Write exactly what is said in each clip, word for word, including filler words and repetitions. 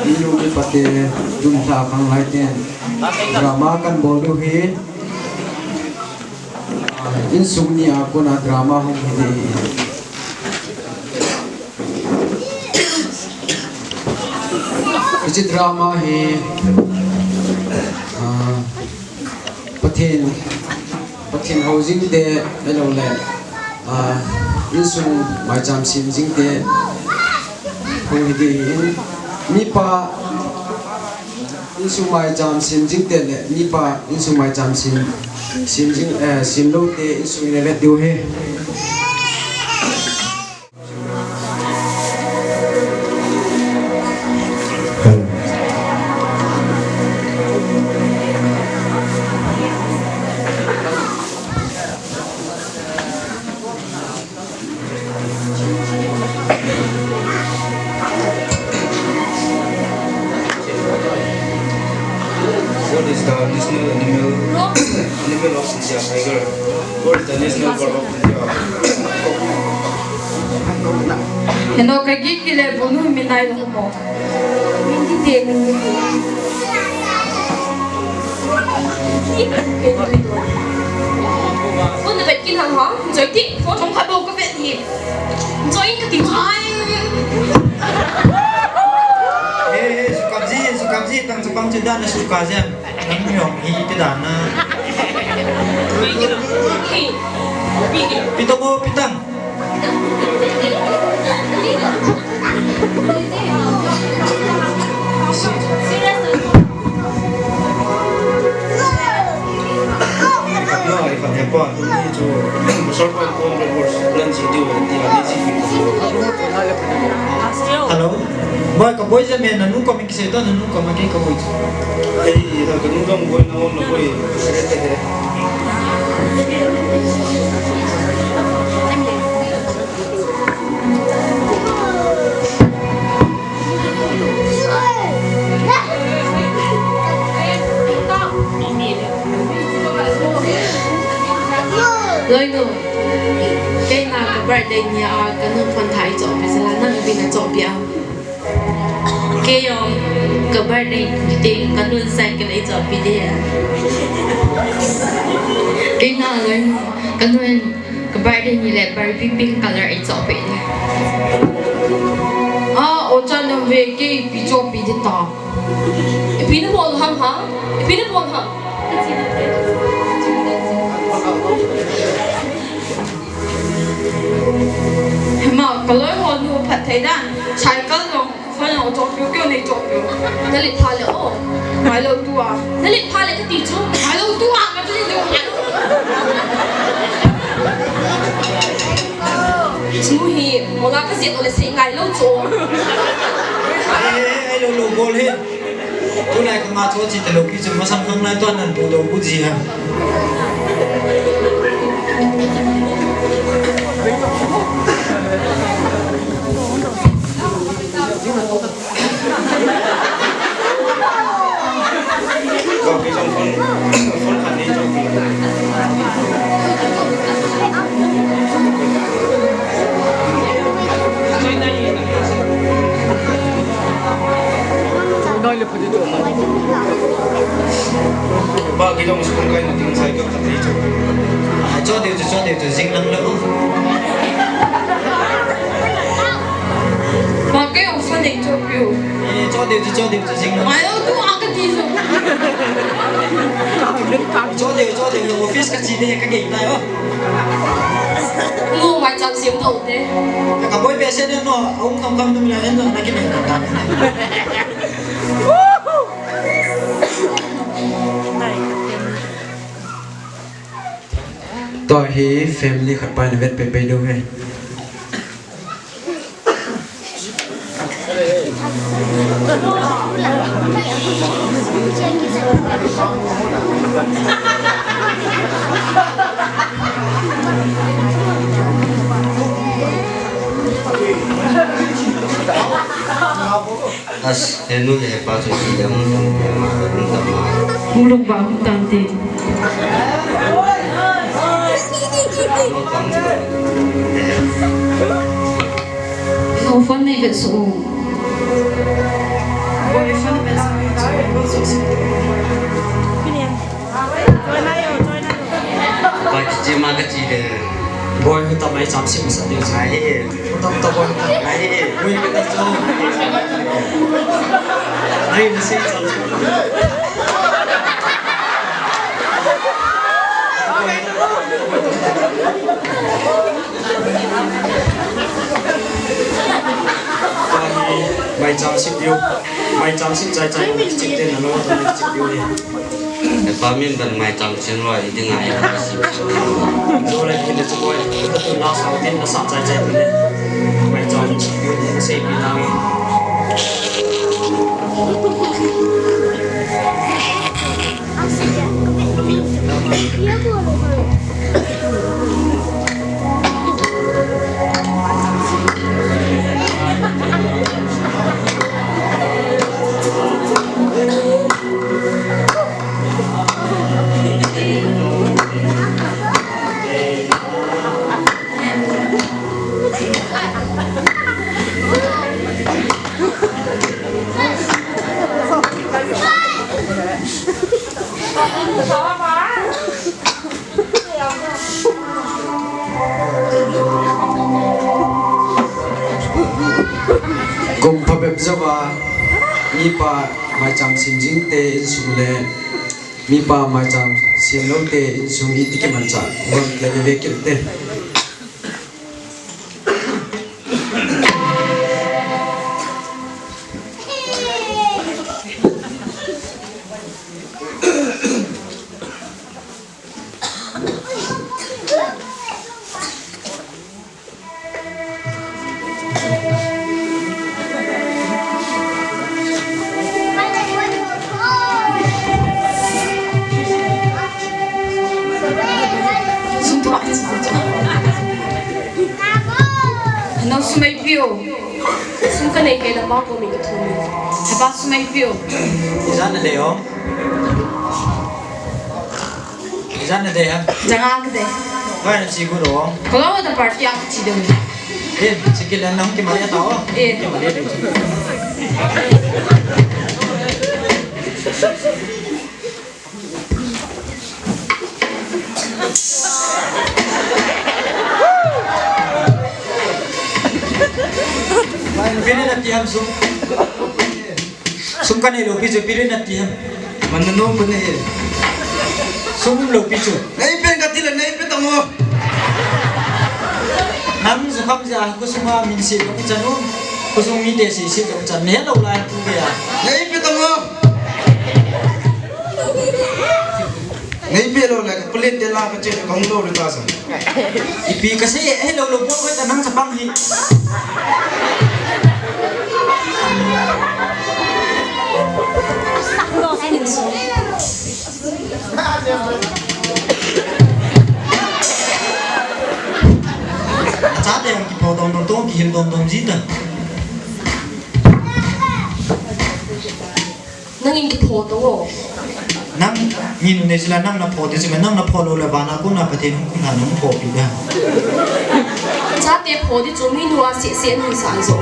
Inu mi pate, tun lha khang lai ten drama kan bol diu hi. Ah, insung ni a kona drama hung hi ding hi. Hiche drama hi, ah, Pathen, Pathen hou jing te, ahilou le, ah, insung maicham sem jing te, hung hi ding ahin, mipa insung maicham sem jing te le, mipa insung maicham sem, sem jing, eh, sem lou te, insung in avet diu ahi. What is the national animal, animal of India? Tiger. What is the national bird of India? Hello, ka gik kile bunu mi nai lo mo. Min ki te, min ki te. Kun na vet kin hang ha, joi ti, pho thong khat bou ka vet hi. Joi ka ti chu. He, he, sukap ji, sukap ji, tang chapang chu dan na suka jam. Nang mi hong hi ti dan na. Pitang o, pitang. Hello. Boy, ka boy jam e, nanu kom kisei to, nanu kom a kei ka boy. Ei, ka nu kom boy, na on na boy. Loinu, keima ka birthday nia ka nu phone tha i chohpeh sela nang ipi na chohpeh a. Kei jong ka birthday ni te ka nun cycle ei chohpeh ding. Kei na loinu, ka nun ka birthday ni le Barbie pink color ei chohpeh ding. Ah, o chan nang ve kei ipi chohpeh ding ta. Ipi na bol ham ha? Ipi na bol ham? Hema, ka loi ho nu phatthei dan. Cycle jong, phone jong, chohpeh u, kei nei chohpeh u. Na let pha le o. Ngai lou tua. Na let pha le kati chu. Ngai lou tua, ka chu nei lou. Chu hi, mola ka jep le sei ngai lou chu. Ei, ei, ei, lou, lou, bol hi. Tulai ka nga cho chi te lo pi chu masang khang nai to nan pu do bu ji ha. Ba, kei jong school kai na ding cycle khat nei chu. Ah, cho deu chu, cho deu chu, jing lang lang. Ba, kei jong phone nei chu piu. Eh, cho deu chu, cho deu chu, jing lang. Mai lo tu a ka ti chu. Cho deu, cho deu, office ka chi de, ka gei tai o. Mu mai cham sim do te. Ka boi pe se de no, um kam kam tum le no, na ki ne. Tua hi family khat pa in vet pei pei diu ahi. As, he nu le he pa chu ipi jam hung tam, hung tam a. Hung lung ba hung tam ti. Hung tam ti. No phone nei vet su. Maicham sim sa ding sa. Ai. Tam ta bon. Ai. Ui, ka ta chu. Ai, na sei cham. Maicham sim diu. Maicham sim chai chai. Chik ten na lo to chik diu ni. Hepa min ban maicham sim loi, i ding a i ban sim sim. Zo le kin le chu boi, ka tu la sau tin la sa chai chai tin le. Maicham sim pi na mi. Kum phabep jouva, mipa maicham sim jing te insung le mipa maicham sim lou te insung iti kimanchah, gam le ve kit te. Nang sum eipeh o. Sum kanei kei le pa koma kathum e. Hepa sum eipeh o. Ijat nadei o. Ijat nadei ham? Janga kadei. Vai nache got o. Kalo da party a kache ding. Eh, sikil nang kimalia ta o. Eh. Kimalia ding. Pini nati ham sum. Sum kanei lou pi chu pini nati ham. Man na nom bun e. Sum lou pi chu. Nei pen kati le nei pe tang o. Nang ju kham ja khosung a min sih lou chan u. Khosung mite sih sih lou chan ne lou lai pu be a. Nei pe tang o. Nei pe lou lai ka plate te la ka che ka hung lou le ta sa. Ipi kasei e, hello, lo, bol, bol, ta nang chapang hi. Chate ang kipho dom dom to, kihil dom dom ji ta. Nangin kipho tao. Nang, min u nei sila nang napho ti sila nang napho lou le vana kona Pathen hung kun ha nang pho pi da. Chate pho ti chu min u a seh seh nung sa jo.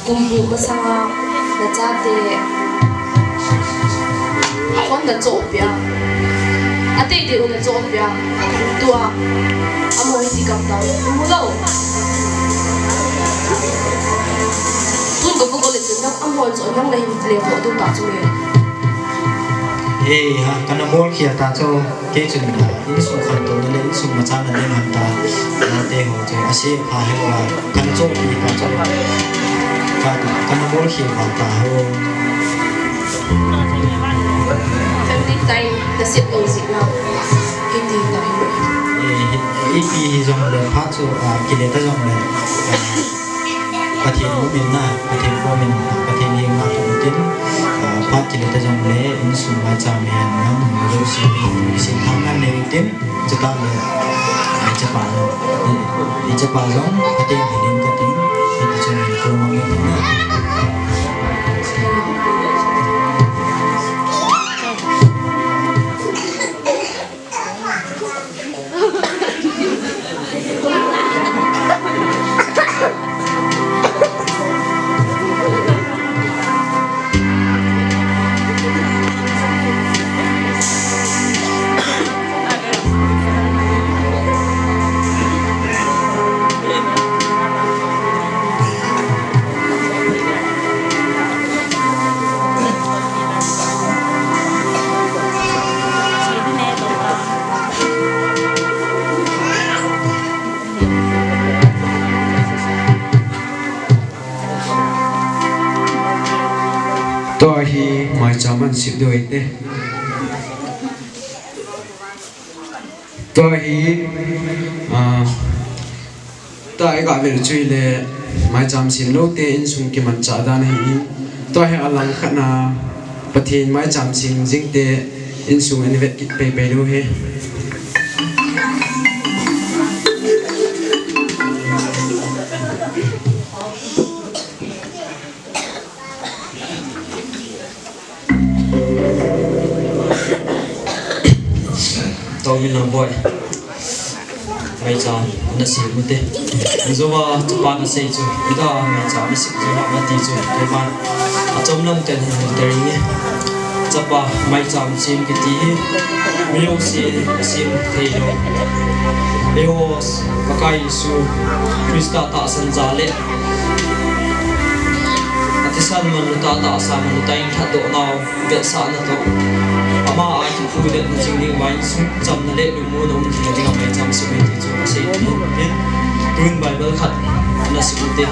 Kum bu masanga nachate. Phone nachoh pia. Atei tei u nachoh pia. Tua. Amaho hiti kam tao. Mu lou. Tun ka bu ko le chun nang amaho choh nang le hin le ko tu ta chu le. Ei ha, kana bol khia ta chu. Kei chun, ah, insung khantouna le insung machana ding ham ta, ah, te ho chu, ase pha he ho, ah, kana chohpi ta chu, ka, kana bol khel val ta ho. Family time, na sep lou jeh na, hiti ta hi. Eh, hi, ipi hi jong le phat chu, ah, kile ta jong le, ah, Pathen umin na, Pathen umin, Pathen henga thum tin, ah, phat kile ta jong le, insung maicham hen, nang, nang jouse, isin thang ngan le tin, chutah le, ah, ichapa jong, i, ichapa jong, Pathen hi ding ka tin, hiti chun ko mang tin na. Tua hi maicham an sep diu ahi te. Tua hi, ah, tua i gah vel chu ahile maicham sem lou te insung kimanchah dan ahi in. Tua hi alang khat na Pathen maicham sem jing te insung in vet kit pei pei lou hi. Tao min lang boy. Maicham na sem u te. Jova chapa na sei chu. Ida maicham na sem chu na ti chu. Kei ma. Achom lam ten hin te ring e. Chapa maicham sem kiti hi. Mi jouse sem thei lou. Eiho Pakai Jesu Christa tahsan jal le. Athisan man u tah, tahsa man u tah in lhatdoh nau vetsahna toh. Ama a kiphuletna jing ding uva insung chamna le lungmonna um theina dinga maicham sem u ahi ti chu kasei in. Tun Bible khat na sim u te.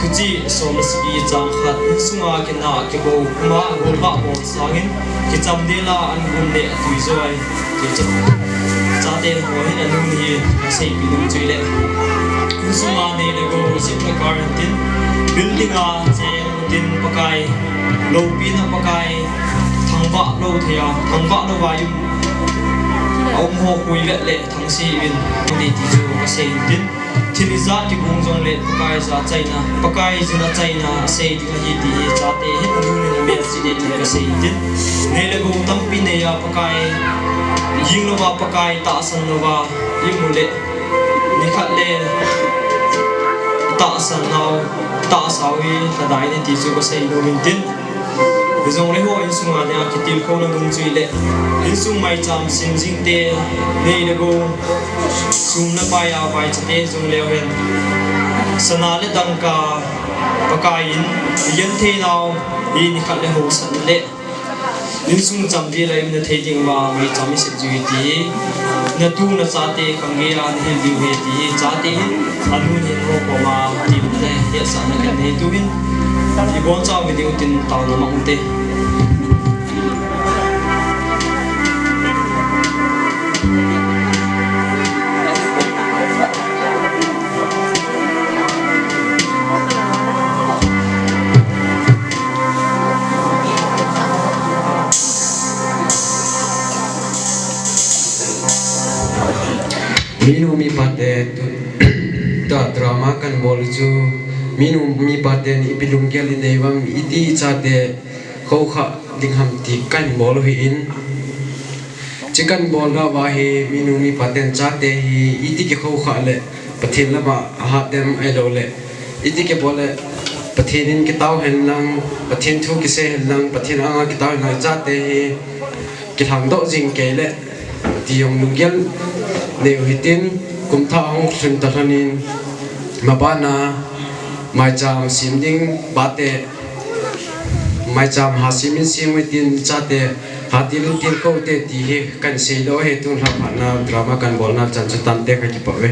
Thuchih som le sagi chang khat, insunga kina kibou, ama golvah bol sangin, kicham dela an gum le atui joi. Kei chu chate ho hin anun hi aseipeh nom chu ahile. Insunga nei le gou, jeep le car tin, building a cheng tin Pakai, loupina Pakai, thangvah lou thei a, thangvah lou va um, aum ho khui vet le thangse uvin, ti chu kasei in tin. Thil ijat kibang jongle Pakai jal achaina, Pakai jin achaina asei ding ahi ti hi chate hin anun in amel chih ding tin kasei in tin. Nei le gou tampi nei a Pakai jing louva, Pakai tahsan louva imu le nikhat le tahsan nau, tahsa u hi lhadai in ti chu kasei nom in tin. Hijongle ho insunga dinga kitilkhouna mun chu ahile, insung maicham sem jing te, nei le gou, sum le pai a vaicha te jong leu hen, sana le dangka Pakai in igenthei nau hi nikhat le hausatna le insung chamdel a iumna thei ding uva maicham isep jiu ahi ti hi. Natu nachate khang geiya nahil diu ahi ti hi. Chate hin anun hin ho koma ti le hetsahna kanei tu hin. Iboncha video tin taona mang u te. Minu mipa te tu, tua drama kan bol chu, minu mipa ten ipi lunggel inei uvem, iti ichate khoukhah ding ham ti kan bol u ahin. Hiche kan bolna uva hi minu mipa ten chate hi iti kikhoukhah le Pathen lama ahat dem ahilou le iti kibol le Pathen in kitao hen lang, Pathen thu kisei hen lang, Pathen anga kitao hen lang, chate hi kilhangdoh jing kei le ti jong lunggel nei u hitin, kum thah hung lhun ta lhon in, mabana maicham sem ding pate, maicham ha sem in sem u hitin, chate ha til in tilkhou u te ti hi kan seidoh ahi. Tun lha phatna drama kan bolna chan chu tante, kakipah uve.